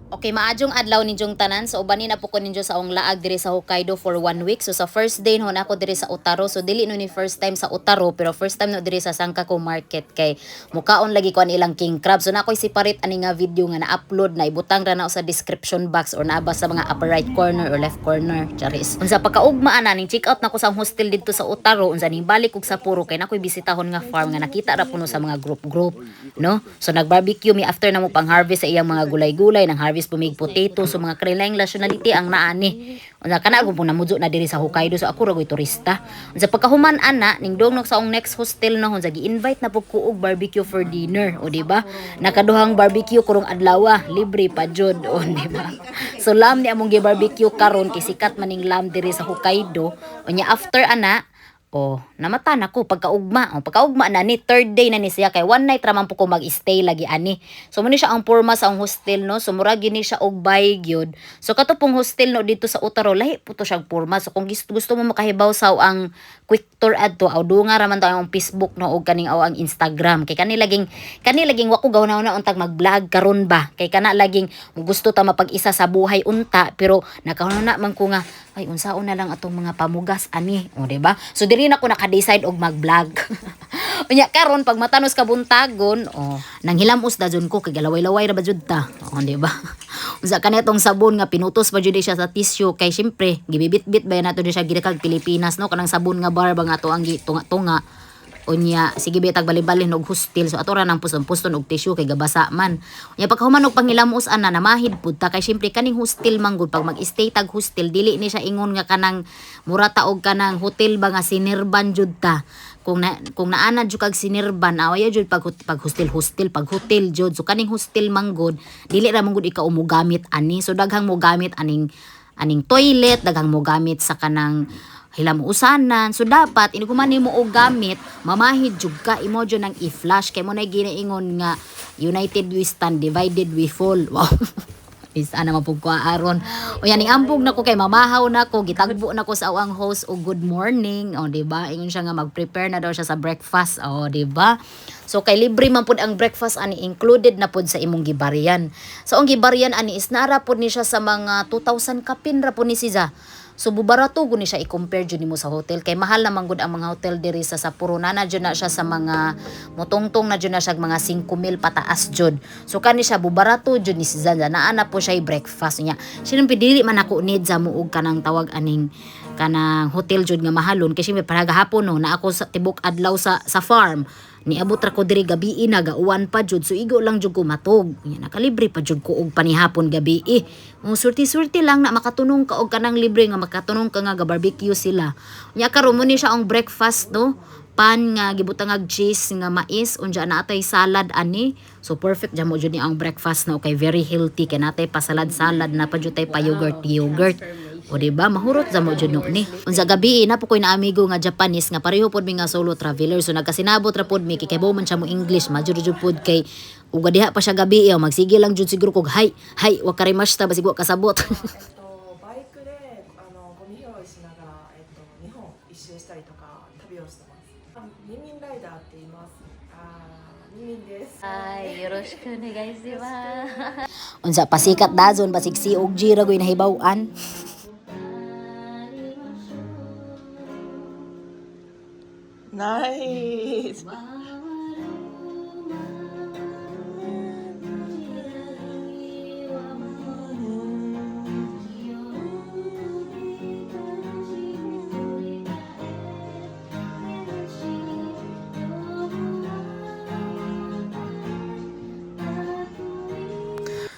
Okay, maayong adlaw ninyong tanan. So ubanin na po ko ninyo sa akong laag diri sa Hokkaido for one week. So sa first day no na ako diri sa Otaru. So dili no ni first time sa Otaru, pero first time no diri sa Sankaku Market kay mukaon lagi ko ani ilang king crab. So na ako'y separate ani nga video nga na-upload na ibutang ra na sa description box or naa ba sa mga upper right corner or left corner. Charis. Unsa pagkaugma ana ning check out na ko sa hostel didto sa Otaru, unsa ning balik og Sapporo kay na ako'y bisitahon nga farm nga nakita ra puno sa mga group group, no? So nag-barbecue mi after na mo pang harvest sa iyang mga gulay-gulay, nang harvest pumig potato, so mga kanilang nationality ang naani. Unsa kana ako po namudyo na diri sa Hokkaido, so ako ra ko'y turista. Unsa pagkahuman ana ning dong sa akong next hostel no, unsa gi-invite na pud ko og barbecue for dinner, o di ba? Nakaduhang barbecue karong adlaw, libre pa jud, o di ba? So lamb ni among gi-barbecue karon kay sikat maning lamb diri sa Hokkaido. Unya after ana, oh, namata na ko pagkaugma. Oh, pagkaugma na ni third day na ni siya kay one night ra man po ko mag-stay lagi ani. So mo ni siya ang porma sa ang hostel no. So murag gyud ni siya og bay gyud. So kato pong hostel no dito sa Otaru, lahi po to siyang porma. So kung gusto, gusto mo makahibaw sa ang quick tour adto, aw dunga ra man to ang Facebook no og kaning aw ang Instagram. Kay kani laging wa ko gawna na untag mag-vlog karon ba. Kay kana laging gusto ta mapag-isa sa buhay unta, pero nakahuna man ko nga ay unsaon na lang atong mga pamugas ani, o di ba? So diri na ko naka-decide og mag-vlog. Unya karon pag matanos ka buntagon, oh, nang hilamos da jud ko kay galaway-laway ra ba jud ta, o di ba? Unsa kani atong sabon nga pinutos pa jud siya sa tissue kay syempre gibibit-bit ba nato di siya gidakag Pilipinas no, kanang sabon nga bar ba nga ato ang gitunga-tunga. Unya sige bitag bali-balin og hostel, so ato ra nang puston-puston og tissue kay gabasa man. Unya pagkahuman og panghilamos ana, namahid pud ta kay syempre kaning hostel man gud, pag mag-stay tag hostel dili ni siya ingon nga kanang mura ta og kanang hotel ba nga sinirban jud ta. Kung naana jud kag sinirban, awaya jud pag hostel hostel, pag hotel jud. So kaning hostel man gud, dili ra man gud ikaw mo gamit ani. So daghang mo gamit aning toilet, daghang mo gamit sa kanang hilamuusanan. So dapat inig man nimo og gamit, mamahid jud ka, imo jud nang i-flush kay mo na ginaingon nga "United we stand, divided we fall." Wow. Is ana man pud ko aron. O yan, ambog na ko kay mamahaw na ko, gitagbo na ko sa awang host og good morning. O di ba? Ingon siya nga mag-prepare na daw siya sa breakfast. O di ba? So kay libre man pud ang breakfast ani, included na pud sa imong gibarian. So ang gibarian ani is nara pud ni siya sa mga 2,000 kapin ra pud ni siya. So bubarato gud ni siya i-compare jud nimo sa hotel kay mahal naman gud ang mga hotel diri sa Sapporo. Nana jud na siya sa mga mutungtong na jud na siya mga 5,000 pataas jud. So kani siya bubarato jud ni siya, naa na po siya breakfast niya. Siyempre dili man ako need sa muog kanang tawag aning kanang hotel jud nga mahalon kay siyempre para gahapon no na ako sa tibok adlaw sa farm. Niabot ra ko diri gabi na, gauwan pa jud, so igo lang jud ko matog. Nya nakalibre pa jud ko og panihapon gabi eh. Oh, surti-surti lang na makatunong ka og kanang libre nga makatunong ka nga ga barbecue sila. Nya karon mo ni siya ang breakfast no, pan nga gibutangag cheese nga mais, unya naatay salad ani. So perfect jamo jud ni ang breakfast no kay very healthy kay natay pa salad-salad na pa jud tay pa yogurt yogurt. O di ba mahurot sa mo jud no ni. Unsa gabi na po koy na amigo nga Japanese nga pareho pod mi nga solo traveler. So nagkasinabot ra pod mi kay kabalo man siya mo English, majud jud pod kay uga diha pa siya gabi eh, magsige lang jud siguro kog "Hai hai wakarimashita" basig wa kasabot. バイクでゴミ拾いしながら、日本一周したりとか旅をしてます。あ、ミンミンライダーって言います。あー、ミンミンです。はい、よろしくお願いします。Unsa pasikat dazon basig C og G ra goy nahibaw-an. ナイス。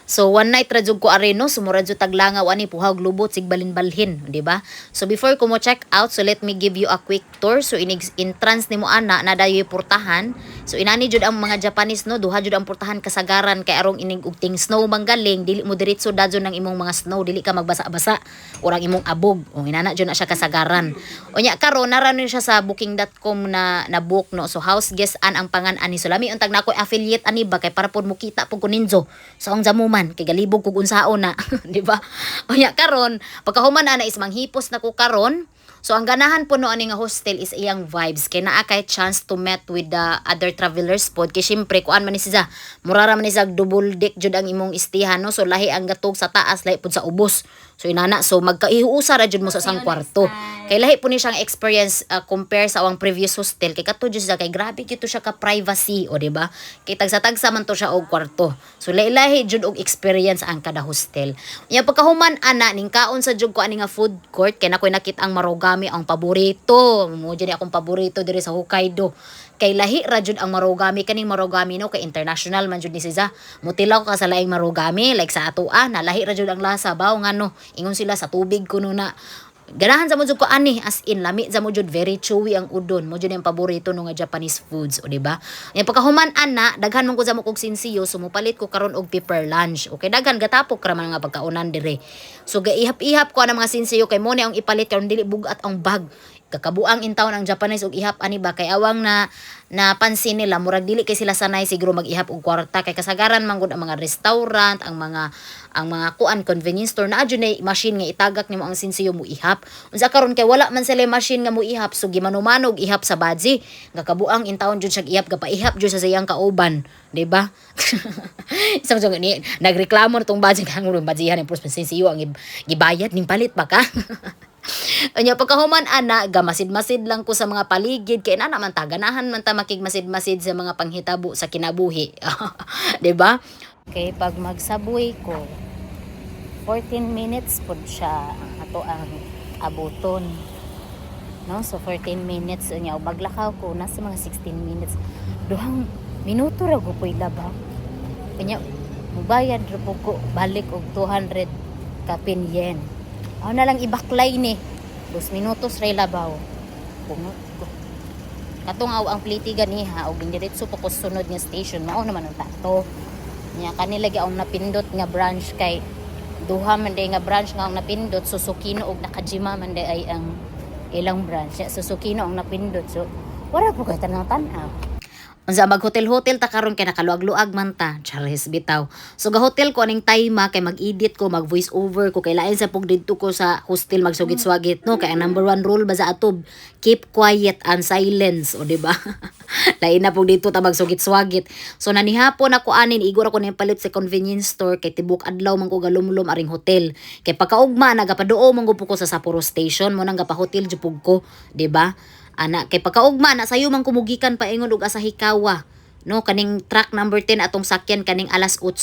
So one night ra jud ko are no, sumura jud taglangaw ani, puhag lubot sig balin-balhin, di ba? So before ko mo check out, so let me give you a quick tour. So inig entrance nimo ana na dayoy portahan. So inani jud ang mga Japanese no, duha jud ang portahan kasagaran kay arong inig og ting snow manggaling, dili mo diretso dadyo ng imong mga snow, dili ka magbasa-basa orang imong abog. O inana jud na siya kasagaran. Unya karon nara ni siya sa booking.com na na book no. So house guest an ang pangan ani. So lami untag na ako affiliate ani ba kay para pod mukita pud ko ninjo. So ang jamuman kay galibog kog unsaon na, di ba? Unya karon pagkahuman ana is manghipos na ko karon. So ang ganahan po no ani nga hostel is iyang vibes kay naa kay chance to met with the other travelers pod, kay syempre kuan man ni siya, mura ra man ni siya double deck jud ang imong istihan, no? So lahi ang gatog sa taas, lahi pud sa ubos. So inana, so magkaiusa ra jud mo sa isang kwarto. Kay lahi po ni siyang experience compare sa awang previous hostel, kay kato jud siya kay grabe gyud to siya ka privacy, o di ba? Kay tagsa-tagsa man to siya og kwarto. So lahi-lahi jud og experience ang kada hostel. Nya pagkahuman ana, ning kaon sa jud ko ani nga food court kay nakoy nakita ang Marugame, ang paborito. Mo jud ni akong paborito diri sa Hokkaido. Kay lahi ra jud ang Marugame, kaning Marugame, no, kay international man jud ni siya. Mutilaw ka sa laing Marugame like sa atoa na lahi ra jud ang lasa ba ngano ingon sila sa tubig kuno na. Ganahan sa mo jud ko ani, as in lami sa mo jud, very chewy ang udon. Mo jud ang paborito no nga Japanese foods, o di ba? Nya pagkahuman ana, daghan man ko sa mo kog sinsiyo, so mopalit ko karon og pepper lunch. Okay, daghan gatapok ra man nga pagkaunan dire. So gaihap-ihap ko ana mga sinsiyo kay mo ni ang ipalit karon dili bugat ang bag. Kakabuang in town ang Japanese og ihap ani ba, kay awang na napansin nila, murag dili kay sila sanay siguro mag-ihap og kwarta, kay kasagaran man gud ang mga restaurant, ang mga kuan, convenience store, naa jud nay machine nga itagak nimo ang sinsiyo, mo ihap. Unsa karon kay wala man sila machine nga mo ihap, so gimano-mano og ihap sa badzi. Gakabuang in town jud siya ihap, gapaihap jud sa iyang kauban, di ba? Isa mo ni nagreklamo na tong badzi kang badzihan ni pros sinsiyo ang gibayad ning palit ba ka. Anya pagkahuman ana, gamasid-masid lang ko sa mga paligid kay nana man ta ganahan man ta makigmasid-masid sa mga panghitabo sa kinabuhi. 'Di ba? Okay, pag magsabway ko, 14 minutes pod siya ang ato ang abuton. No? So 14 minutes unya, ug maglakaw ko nasa mga 16 minutes. 2 minuto ra ko labaw. Unya mubayad ra po ko balik og 200 kapin yen. Ako na lang ibaklay ni. 2 minutos ray labaw. Bungot ko. Katong aw ang pliti ganiha og diretso pa ko sunod nga station, mao naman ang tato. Nya kanila gi ang napindot nga branch, kay duha man day nga branch nga ang napindot, Susukino og Nakajima man day ay ang ilang branch. Nya Susukino ang napindot, so wala po kay tanang tan-aw. Unsa, mag-hotel-hotel ta karon kay nakaluag-luag man ta. Charis bitaw. So ga-hotel ko aning time kay mag-edit ko, mag voice over ko, kay lain sa pug didto ko sa hostel magsugit-swagit, no, kay ang number one rule ba sa atob, keep quiet and silence, o di ba? Lain na pug didto ta magsugit-swagit. So nanihapon ako anin, igor ako ning palit sa convenience store kay tibok adlaw man ko galumlum aring hotel. Kay pagkaugma nagapaduo man ko sa Sapporo Station, mo nang gapa-hotel jud pug ko, di ba? Ana kay pagkaugma na sayo man kumugikan paingon og Asahikawa. No, kaning track number 10 atong sakyan kaning alas 8,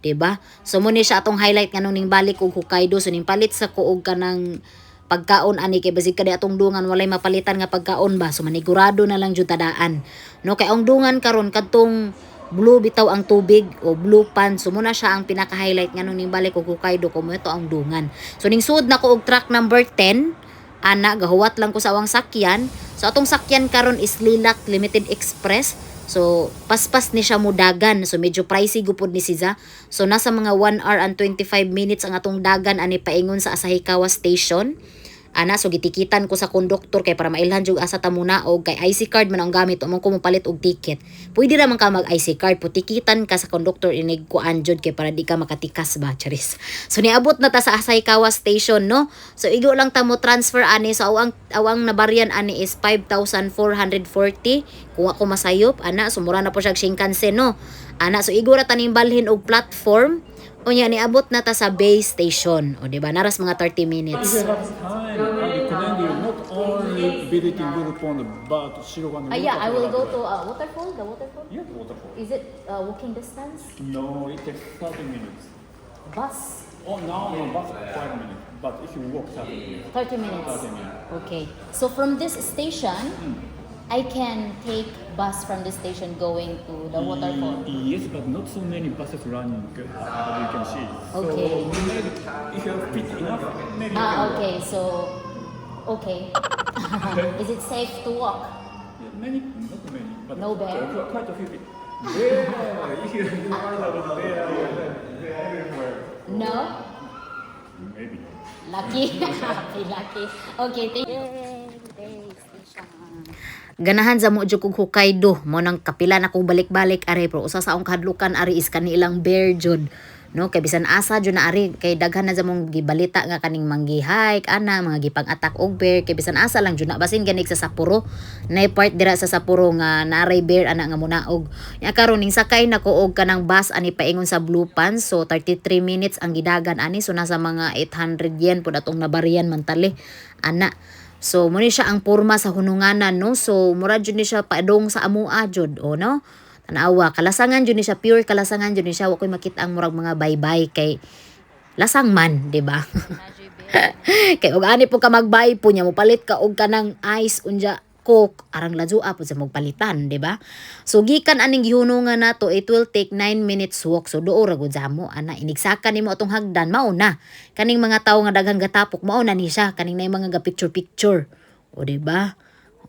'di ba? So mo ni siya atong highlight nganong ning balik og Hokkaido. So ning palit sa ko og kanang pagkaon ani kay basig kadi atong dungan walay mapalitan nga pagkaon ba. So manigurado na lang jud tadaan. No, kay ang dungan karon kadtong blue bitaw ang tubig o blue pan. So muna siya ang pinaka-highlight nganong ning balik og Hokkaido ko mo ito ang dungan. So ning sud na ko og track number 10 ana, gahuwat lang ko sa awang sakyan. So atong sakyan karon is Lilac Limited Express. So paspas ni siya mudagan. So medyo pricey gupod ni siya. So nasa mga 1 hour and 25 minutes ang atong dagan ani paingon sa Asahikawa Station. Ana, so gitikitan ko sa konduktor kay para mailhan jud asa ta muna og kay IC card man ang gamit mo ko mopalit og ticket. Pwede ra man ka mag IC card, putikitan ka sa konduktor inig kuan jud kay para di ka makatikas ba, charis. So niabot na ta sa Asahikawa Station, no. So igo lang ta mo transfer ani, so awang awang nabaryan ani is 5,440 kung ako masayop ana, so mura na po siya Shinkansen, no. Ana, so igo ra taning balhin og platform. Unya niabot na ta sa base station. O di ba? Naras mga 30 minutes. If you have time, I recommend you not only visiting Blue Pond, but Shirogane Ah, yeah, I will go Waterfall. to waterfall, the waterfall. Yeah, the waterfall. Is it walking distance? No, it takes 30 minutes. Bus? Oh, now no, bus 5 minutes. But if you walk, 30 minutes. 30 minutes. 30 minutes. Okay. So from this station, I can take bus from this station going to the waterfall. Yes, but not so many buses running, as you can see. Okay. So maybe if you are fit enough, maybe you Ah, can walk. okay. So, okay. Is it safe to walk? Yeah, many, not many, but No bear? quite a few people. Bear, if you find out bear, bear everywhere. No? Maybe. Lucky. Happy, lucky. Okay, thank you. Ganahan sa mo jud kog Hokkaido mo nang kapila na ko balik-balik are, pero usa sa akong kahadlukan ari is kani ilang bear jud. No, kay bisan asa jud na ari kay daghan na sa mong gibalita nga kaning manggi-hike ana mga gipang-attack og bear, kay bisan asa lang jud na, basin ganig sa Sapporo, nay part dira sa Sapporo nga naray bear ana nga munaog. Nya karon ning sakay nako og kanang bus ani paingon sa Blue Pan, so 33 minutes ang gidagan ani, so nasa mga 800 yen pud atong nabarian mantali ana. So mo ni siya ang porma sa hununganan, no, so mura jud ni siya padong sa amoa jud o, no. Tanawa, kalasangan jud ni siya, pure kalasangan jud ni siya, wa koy makita ang murag mga baybay kay lasang man, di ba? Kay og ani po ka magbay po niya, mopalit ka og kanang ice unja coke, arang ladua po sa magpalitan, di ba? So gikan aning gihunungan nato, it will take 9 minutes walk. So duo ra gud mo ana, inigsaka nimo atong hagdan, mao na. Kaning mga tawo nga daghang gatapok, mao na ni siya, kaning nay mga ga picture picture. O di ba?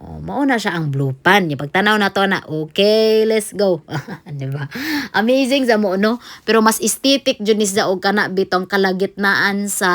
Oh, mao na siya ang Blue Pan. Yung pagtanaw na to na, okay, let's go. Di ba? Amazing sa mo, no? Pero mas aesthetic jud ni siya og kana bitong kalagitnaan sa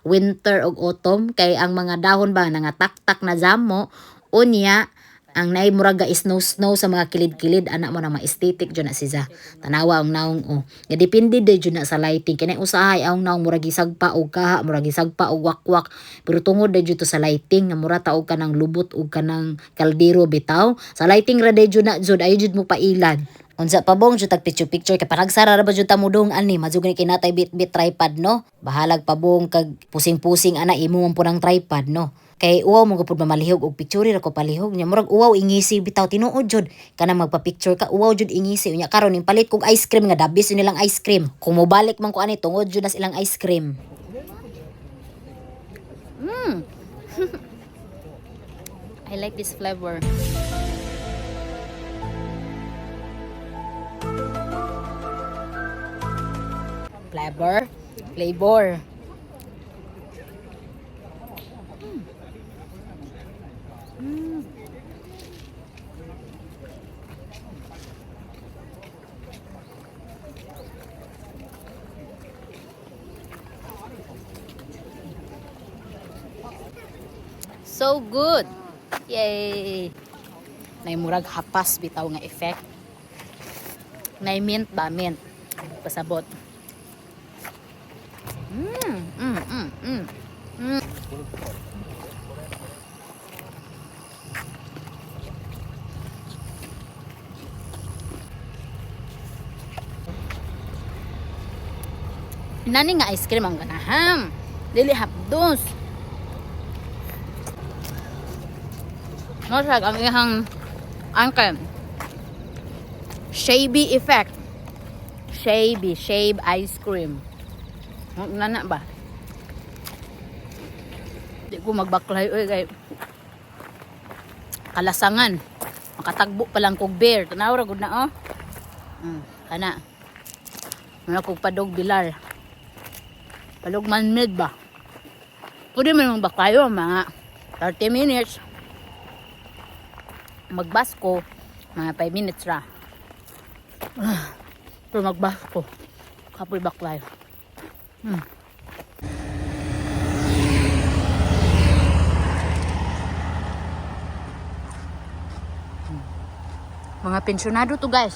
winter og autumn kay ang mga dahon ba nangataktak na jamo, unya ang naay murag ga snow snow sa mga kilid-kilid ana mo na ma-aesthetic jud na siya. Tanawa ang naong oh. Nga depende day jud na sa lighting, kay usahay ang naong murag gisagpa og kaha, murag gisagpa og wakwak, pero tungod day jud to sa lighting nga mura ta og kanang lubot og kanang kaldero bitaw. Sa lighting ra day jud na jud, ayo jud mo pailan. Unsa pa bong jud tag picture picture kay panagsara ra ba jud ta mudong ani, madjud gani kay natay bit-bit tripod, no. Bahalag pa bong kag pusing-pusing ana, imo man pud ang tripod, no. Kay uwaw mo gud mamalihog og picture ra ko palihog nya, murag uwaw ingisi bitaw, tinuod jud kanang magpa-picture ka, uwaw jud ingisi. Unya karon ning palit kog ice cream nga dabis nilang ice cream, kung mobalik man ko ani tungod jud nas ilang ice cream. I like this flavor. Flavor? Flavor. So good. Yay! Nay murag hapas bitaw nga effect. Nay mint ba, mint. Pasabot. Mm. Nani nga ice cream ang ganaham. Dili hapdos. Murag ang ihang angkan. Shabby effect. Shabby, shave ice cream. Nana ba? Di ko magbaklay oy kay kalasangan. Makatagbo pa lang kog beer. Tanaw ra gud na oh. Kana. Mura kog padog bilar. Palog man mid ba? Pwede man magbaklayo mga 30 minutes. Magbas ko mga 5 minutes ra. Pero magbas ko kapoy baklay. Mga pensyonado to, guys.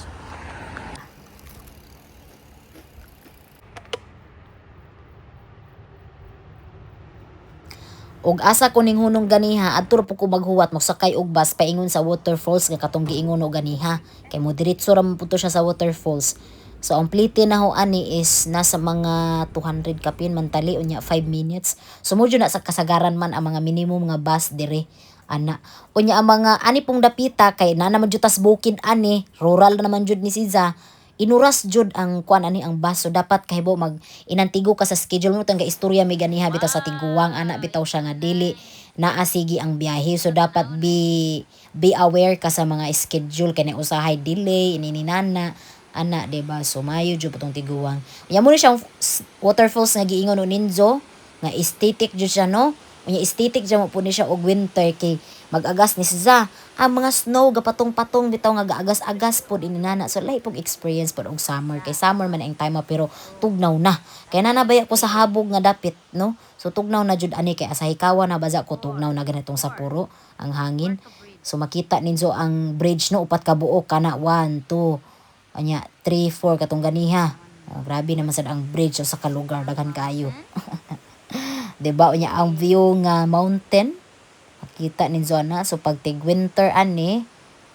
Og asa ko ning hunong ganiha, adto ra po ko maghuwat, mogsakay og bus paingon sa waterfalls nga katong giingon og ganiha kay mo diretso ra man pud to siya sa waterfalls. So ang plite na ho ani is nasa mga 200 kapin man tali, unya 5 minutes. So mo jud na sa kasagaran man ang mga minimum nga bus dire ana. Unya ang mga ani pong dapita kay na naman jud tas bukid ani, rural na naman jud ni siya, inuras jud ang kuan ani ang bus, so dapat kahibo mag inantigo ka sa schedule mo. Tanga istorya mi ganiha bitaw sa tiguang ana bitaw siya nga dili naa sige ang biyahe, so dapat be aware ka sa mga schedule kay usahay delay inininana ana, diba? So mayo jud patong tiguang ya mo ni siyang waterfalls nga giingon o ninzo nga aesthetic jud siya, no. Unya aesthetic jud mo po ni siya og winter kay mag-agas ni siya ang mga snow gapatong-patong bitaw nga gaagas-agas pod ininana. So lahi pog experience pod og summer kay summer man ang time pero tugnaw na kay nanabaya ko sa habog nga dapit, no. So tugnaw na jud ani kay asahikawa na baza ko, tugnaw na ganitong Sapporo ang hangin. So makita ninyo ang bridge, no, upat ka buok kana, 1 2 anya 3 4 katong ganiha. Oh, grabe naman sad ang bridge sa kalugar, daghan kaayo. 'Di ba unya ang view nga mountain makita ninyo ana. So pag tig winter ani,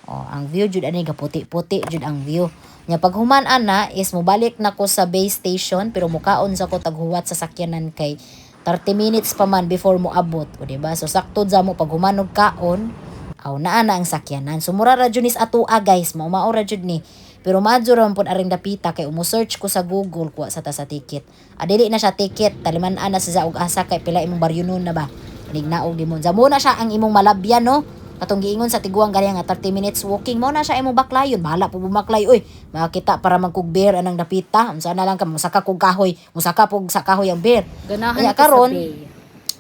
oh, ang view jud ani gaputi-puti jud ang view. Nya pag human ana is mobalik na ko sa base station, pero mukaon sa ko taghuwat sa sakyanan kay 30 minutes pa man before mo abot, o di ba? So sakto sa mo pag human og kaon, aw, naa na ang sakyanan. So mura ra jud ni sa atoa, guys, mao mao ra jud ni. Pero madyo ra man pud aring dapita kay umo-search ko sa Google, kuha sa ta sa ticket. Ah, dili na siya ticket, taliman ana sa og asa kay pila imong baryo nun na ba. Inignaog di mo. Mo na siya ang imong malabyan, no. Katong giingon sa tiguang gani nga 30 minutes walking mo na siya imong baklayon. Bahala po bumaklay oy. Makita para man kog bear anang dapita. Unsa na lang ka musaka kog kahoy, musaka pog sa kahoy ang bear. Ganahan Kaya ko sa karon, bay.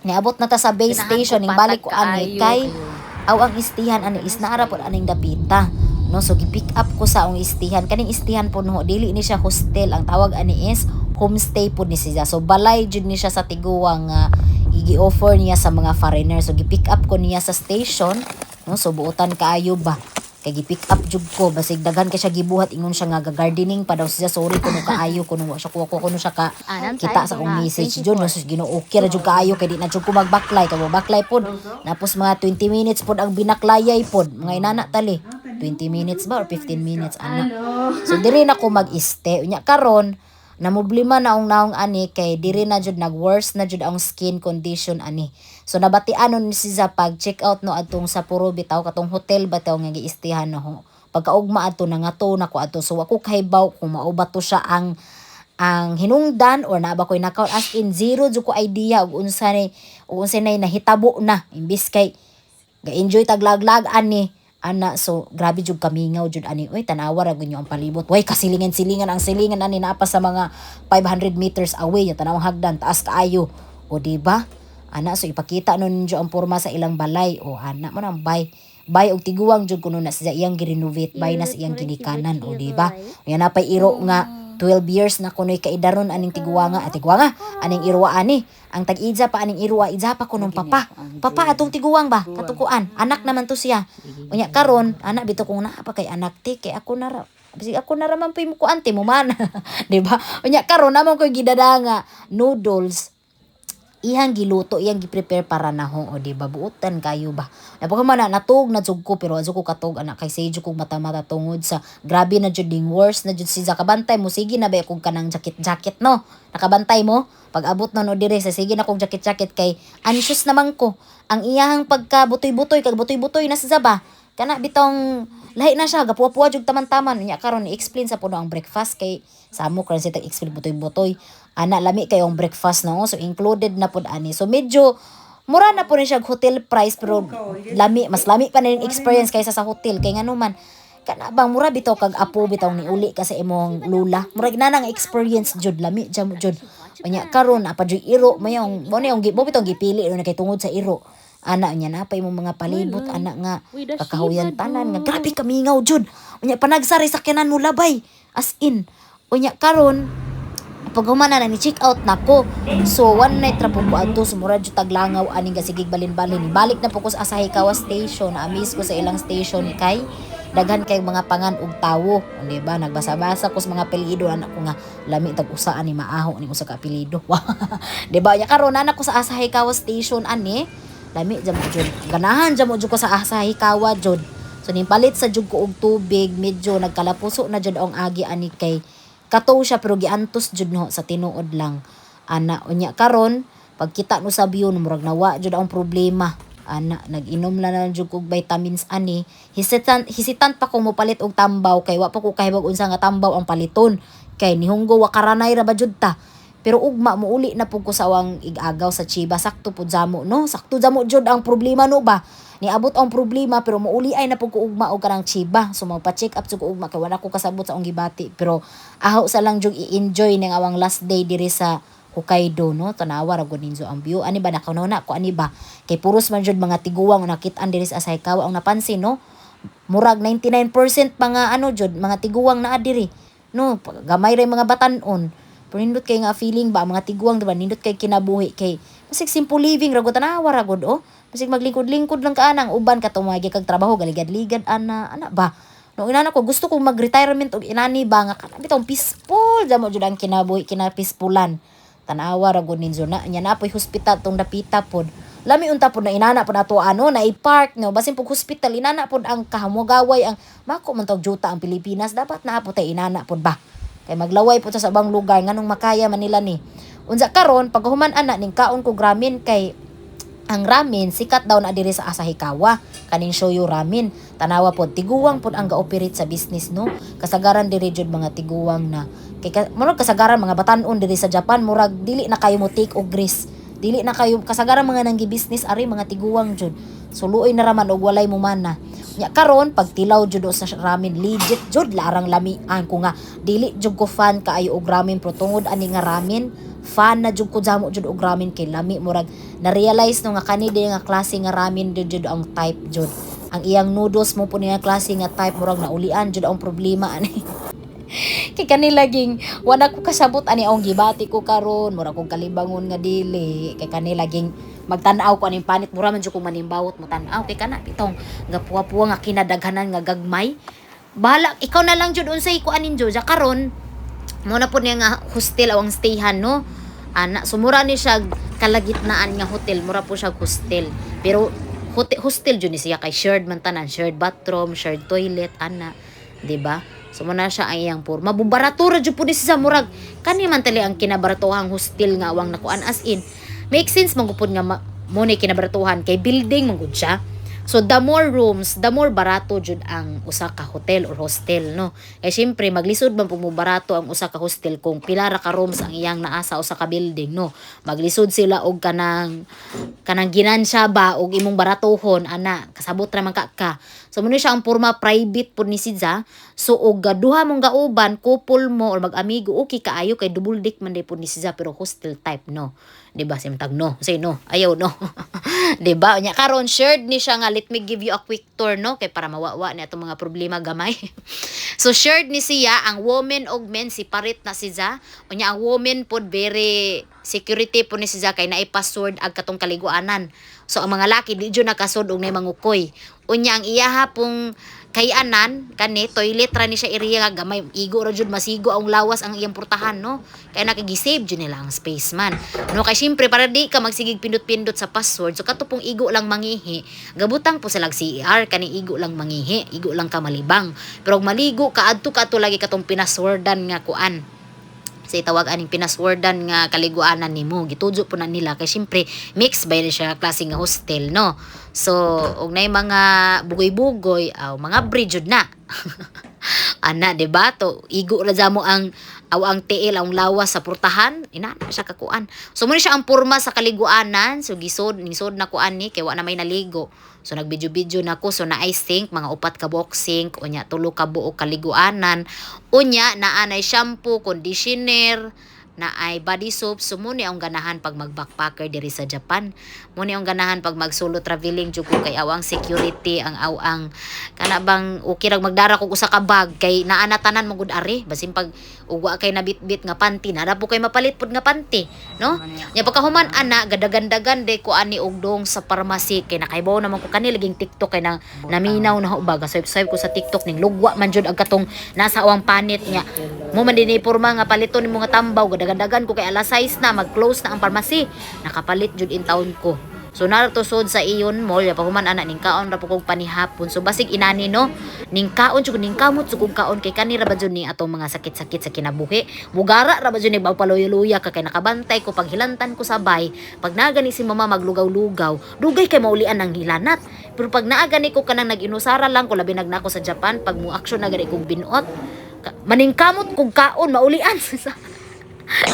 niabot na ta sa base Ganahan station ko ning balik ko patag ani kaayo kay kayo. aw, ang istihan ani is naara pod aning dapita, no. So gi-pick up ko sa ang istihan. Kaning istihan po, no, dili ni siya hostel. Ang tawag ani is homestay pod ni siya. So balay jud ni siya sa tiguang nga igi-offer niya sa mga foreigner. So gi-pick up ko niya sa station, no. So buotan kaayo ba kay gi-pick up jud ko, basig daghan kay siya gibuhat. Ingon siya nga ga-gardening pa daw siya. Sorry kuno kaayo kuno wa siya kuha ko kuno siya ka Ah, kita sa akong message jud, no. Sus, Ginoo, okay ra jud kaayo kay di na jud ko magbaklay, kay baklay pod napos mga 20 minutes pod ang binaklayay pod, mga inana tali 20 minutes ba or 15 minutes ana. So diri na ko mag-este. Unya karon namroblema na ang naong ani kay diri na jud nag-worse na jud ang skin condition ani. So nabatian nun si sa pag check out, no, adtong Sapporo bitaw, katong hotel bitaw nga giistihan, no ho. Pagkaugma adto, nangato na ko adto. So ako kahibaw kung mao ba to siya ang hinungdan or naa ba ko'y knockout. As in zero jud ko idea og unsa ni nahitabo na, imbis kay ga-enjoy taglaglag ani ana. So grabe jud kamingaw jud ani oy. Tanawa ra gyud ang palibot way, kasilingan-silingan ang silingan ani, naa pa sa mga 500 meters away. Tanawang hagdan, taas kaayo, o di ba ana? So ipakita nun ninyo ang porma sa ilang balay. O ana mo nang bay bay og tiguang jud kuno na siya iyang girenovate bay na sa iyang ginikanan, o di ba? Yan na pay iro nga 12 years na kuno'y kaidaron aning tiguanga at tiguanga aning irwa ani. Ang tag-idza pa aning irwa, idza pa kunong papa papa atong tiguang ba, katukuan anak naman to siya. Unya karon ana bitaw kung naa pa kay anak ti, kay ako na ra. Bisig ako na ra man puy mukuan ti mo man, di ba? Unya karon naman ko'y gidada nga noodles, ihang giluto, iyang gi-prepare para naho, o di ba? Buotan kayo ba. Napaka man na natug na jud ko, pero adyo ko katog ana kay sejo kog mata-mata tungod sa grabe na jud ding worse na jud siya. Kabantay mo, sige na ba kog kanang jacket-jacket, no? Nakabantay mo pag abot na no dire sa sige na kog jacket-jacket kay anxious naman ko. Ang iyahang pagka butoy-butoy kag butoy-butoy na sa ba, kana bitong lahi na siya, gapuwa-puwa jud taman-taman. Unya karon i-explain sa puno ang breakfast kay samo karon siya explain butoy-butoy ana. Lami kayong breakfast, no. So included na pud ani. So medyo mura na po rin siya og hotel price, pero lami, mas lami pa na yung experience kaysa sa hotel, kay ngano man kana bang mura bitaw kag apo bitaw ni uli ka sa imong lula, murag na nang experience jud, lami jud jud. Unya karon apa jud iro mayong mo na yung mo bitong gipili no na kay tungod sa iro ana. Unya na pa imong mga palibot ana nga kakahuyan tanan nga grabe kamingaw jud. Unya panagsari sakyanan mo labay, as in. Unya karon pag humana na ni check out na ko. So one night ra po ko adto. Sumura jud taglangaw aning gasigig balin-balin. Balik na po ko sa Asahikawa Station. Na-amaze ko sa ilang station kay daghan kay mga pangan og tawo, di ba? Nagbasa-basa ko sa mga apelyido anak ko nga lami tag usa ani, maaho ni usa ka apelyido. Di ba? Nya karon anak ko sa Asahikawa Station ani, lami jam jud. Ganahan jam jud ko sa Asahikawa jud. So nipalit sa jud ko og tubig, medyo nagkalapuso na jud ang agi ani kay kato siya, pero giantos jud, no, sa tinuod lang ana. Unya karon pagkita no sa view, murag nawa jud ang problema ana. Nag-inom lang na jud kog vitamins ani. Hesitant hesitant pa ko mopalit og tambaw kay wa pa ko kahibog unsa nga tambaw ang paliton kay nihunggo wa karanay ra ba jud ta. Pero ugma muuli na pud ko sa awang igagaw sa Chiba. Sakto pud jamo, no, sakto jamo jud ang problema, no ba? Niabot ang problema, pero muuli ay na pud ko ugma og kanang Chiba. So magpa-check up jud ko ugma kay wala ko kasabot sa akong gibati, pero aho sa lang jud i-enjoy ning awang last day diri sa Hokkaido, no. Tanawa ra gud ninyo ang view ani ba, nakauna ko ani ba kay puros man jud mga tiguang nakitaan diri sa Asahikawa. Ang napansin, no, murag 99% mga ano jud, mga tiguang naa diri, no. Gamay ra yung mga batan-on, pero nindot kay nga feeling ba ang mga tiguang, diba? Nindot kay kinabuhi kay masig simple living ra gud. Tanawa ra gud, oh, masig maglingkod-lingkod lang ka anang uban katong mga kag trabaho galigad-ligad ana ana ba. No inana ko, gusto kong mag-retirement og inani ba nga kana bitong peaceful jamo jud ang kinabuhi, kina-peacefulan. Tanawa ra gud ninyo na nya na poy hospital tong dapita pod. Lami unta pod na inana pod ato ano na i-park no, basin pug hospital inana pod ang kahamugaway ang mako man tog juta ang Pilipinas, dapat naa po tay inana pod ba. Kay maglaway po ta sa ubang lugar, nganong makaya man nila ni. Unsa karon paghuman ana, ning kaon ko ramen kay ang ramen sikat daw na diri sa Asahikawa, kaning shoyu ramen. Tanawa pod, tiguwang pod ang ga-operate sa business, no. Kasagaran diri jud mga tiguwang na kay murag kasagaran mga batan-on diri sa Japan, murag dili na kayo mo take og risk, dili na kayo. Kasagaran mga nanggi business ari mga tiguwang jud. Suluoy na raman og walay mo mana nya. Karon pagtilaw jud sa ramen, legit jud larang lamian ko nga dili jud ko fan kaayo og ramen, pero tungod ani nga ramen, fan na jud ko jamo jud og ramen kay lami. Murag na-realize no nga kani di nga klase nga ramen jud jud ang type jud ang iyang noodles mo po niya klase nga type. Murag naulian jud ang problema ani kay kani laging wala ko kasabot ani akong gibati ko karon. Mura kong kalibangon nga dili kay kani laging magtan-aw ko aning panit, mura man jud ko manimbawot mo tan-aw kay kana bitong nga puwa-puwa nga kinadaghanan nga gagmay. Bahala ikaw na lang jud unsay kuanin jud. Karon mo na po niya nga hostel ang stayhan, no, ana. So mura ni siya kalagitnaan nga hotel, mura po siya hostel, pero hotel, hostel jud ni siya kay shared man tanan, shared bathroom, shared toilet ana, di ba? So mo na siya ang iyang porma, barato ra jud po ni siya. Murag kani man tali ang kinabaratuhang hostel nga awang nakuan, as in make sense man gud nga mo ni kinabaratuhan kay building man gud siya. So the more rooms, the more barato jud ang usa ka hotel or hostel, no. Eh syempre maglisod man pud mo barato ang usa ka hostel kung pila ra ka rooms ang iyang naa sa usa ka building, no. Maglisod sila og kanang ginansya ba og imong baratohon ana, kasabot ra man ka. So mo ni siya ang porma, private pud ni siya. So og duha mong gauban, couple mo or mag-amigo, okay kaayo kay double deck man day pud ni siya, pero hostel type, no. 'Di ba? Simtag no. Say no. Ayaw no. 'Di ba? Unya karon shared ni siya nga, let me give you a quick tour, no, kay para mawawa ni atong mga problema gamay. So shared ni siya ang women og men, separate na siya. Unya ang women pod, very security po ni siya kay naay password ag katong kaliguanan. So ang mga laki di jud nakasud og nay mangukoy. Unya ang iyaha pong kay-anan kani toilet ra ni siya area nga gamay, igo ra jud masigo ang lawas ang iyang portahan, no, kay nakagi-save jud nila ang space man, no, kay syempre para di ka magsigig pindot-pindot sa password. So kato pong igo lang mangihi, gabutang po sila CR kani, igo lang mangihi, igo lang ka malibang, pero og maligo ka, adto ka ato lagi katong pinaswordan nga kuan sa itawag aning pinaswordan nga kaliguanan nimo. Gitudyo po na nila kay syempre mix ba yun siya klase nga hostel, no. So og nay mga bugoy-bugoy aw mga bridge jud na ana, di ba? To igo ra mo ang aw ang tiil, ang lawas sa portahan, ina na siya kakuan. So mo ni siya ang porma sa kaliguanan. So gisod ningsod na kuan ni kay wa na may naligo. So nagbidyo-bidyo na ko. So naay sink, mga upat ka buok sink, unya tulo ka buok kaliguanan, unya naa nay shampoo, conditioner, naay body soap. So mo ni ang ganahan pag mag-backpacker diri sa Japan. Mo ni ang ganahan pag mag solo traveling jud ko kay awang security ang awang kana bang okay rag magdara kog usa ka bag kay naa na tanan mo gud ari, basin pag ugwa kay nabitbit nga panty, naa po kay mapalit pod nga panty, no. Nya pagkahuman ana, gadagan-dagan de ko ani og dong sa pharmacy kay nakaibaw naman ko kani laging TikTok kay na naminaw na ho ba, swipe swipe ko sa TikTok ning lugwa man jud ang katong nasa awang panit nya mo man dinhi porma nga paliton nimo nga tambaw. Gadagan-dagan ko kay alas 6 na, mag-close na ang pharmacy. Nakapalit jud in town ko. So narto sud sa Aeon Mall ya, pahuman ana ning kaon ra po kog panihapon. So basig inani, no, ning kaon jud, ning kamot jud kog kaon kay kani ra ba jud ni atong mga sakit-sakit sa kinabuhi. Mugara ra ba jud ni paluya-luya ka kay nakabantay ko paghilantan ko sabay. Pag nagani si mama maglugaw-lugaw, dugay kay maulian ang hilanat. Pero pag naa gani ko kanang nag-inusara lang ko, labi nag nako sa Japan, pag mo action na gani kog binuot, maningkamot kog kaon maulian.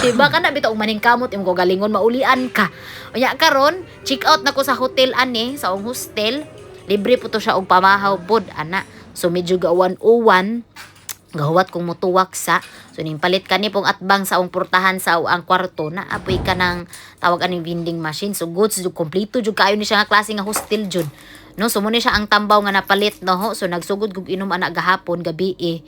Diba kana bitaw maningkamot imong galingon, maulian ka. Unya karon, check out na ko sa hotel ani, sa akong hostel. Libre po to siya og pamahaw pod ana. So medyo ga 101 gahuwat kong mutuwak sa. So ning palit kani pong atbang sa akong portahan sa ang kwarto na apoy ka ng tawag aning vending machine. So goods jud, kompleto jud kaayo ni siya nga klase nga hostel jud, no. So mo ni siya ang tambaw nga napalit, no ho. So nagsugod kog inom ana gahapon gabi eh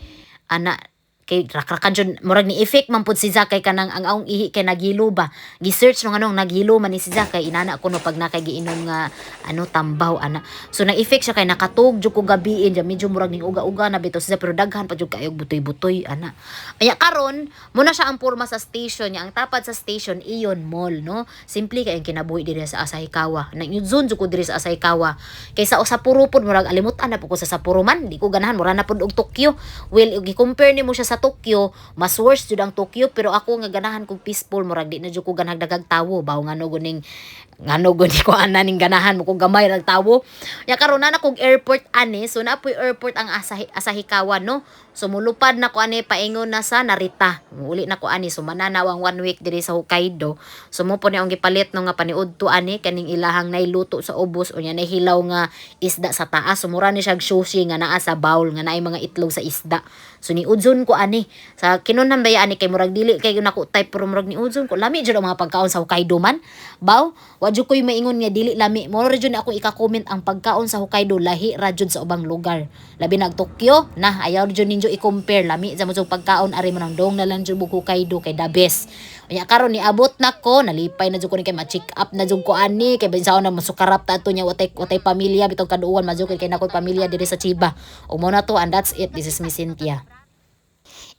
ana. Kay rakrakan jud, murag ni effect man pud si Zack kay kanang ang akong ihi kay naghilo ba. Gi-search no nganong naghilo man ni si Zack kay inana ko no pag nakay giinom nga ano tambaw ana. So na effect siya kay nakatug jud ko gabiin ja, medyo murag ning uga-uga na bitaw siya pero daghan pa jud kayo butoy-butoy ana. Aya karon muna siya ang porma sa station niya. Ang tapad sa station, Aeon Mall, no. Simple kay ang kinabuhi diri sa Asahikawa. Nang zone jud ko diri sa Asahikawa. Kay sa Sapporo pod, murag alimutan na pud ko sa Sapporo man. Di ko ganahan, mura na pud og Tokyo. Well, gi-compare nimo siya sa Tokyo, mas worse jud ang Tokyo, pero ako nga ganahan kog peaceful, murag di na jud ko ganahag daghang tawo. Baw ngano guni ko ana ning ganahan mo kog gamay rag tawo. Ya karon na kog airport ani, so naa poy airport ang Asahikawa, no. So mulupad na ko ani paingon na sa Narita. Muuli na ko ani, so mananaw ang one week diri sa Hokkaido. So mo po ni ang gipalit no nga paniudto ani kaning ilahang nailuto sa ubos o nya nahilaw nga isda sa taas. So mura ni siya sushi nga naa sa bowl nga naay mga itlog sa isda. So ni udzon ko ani sa kinunhan baya ani kay murag dili kay nako type pero murag ni udzon ko, lami jud ang mga pagkaon sa Hokkaido man. Baw, wa jud koy maingon nga dili lami. Mo ra jud na ako ika-comment, ang pagkaon sa Hokkaido lahi ra jud sa ubang lugar. Labi na og Tokyo, na ayaw jud ninyo i-compare, lami sa mo jud pagkaon ari mo nang dong na lang jud bug Hokkaido kay the best. Unya karon niabot na ko, nalipay na jud ko ni kay ma-check up na jud ko ani kay bisan na masukarap ta ato nya watay pamilya bitong kaduuan majud kay nakoy pamilya diri sa Chiba. Ug mo na to and that's it. This is me, Cynthia.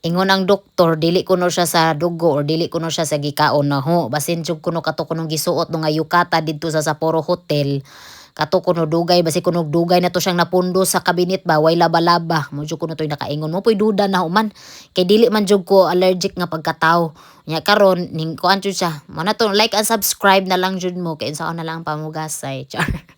Ingon ang doktor, dili kuno siya sa dugo or dili kuno siya sa gikaon na ho. Basin jud kuno kato kunong gisuot no nga yukata didto sa Sapporo Hotel. Kato kuno dugay, basi kuno dugay na to siyang napundo sa kabinet ba, way laba-laba. Mo jud kuno to'y nakaingon mo po'y duda na human. Kay dili man jud ko allergic nga pagkatawo. Nya karon ning kuan jud siya. Mo na to, like and subscribe na lang jud mo kay unsaon na lang ang pamugasay. Char.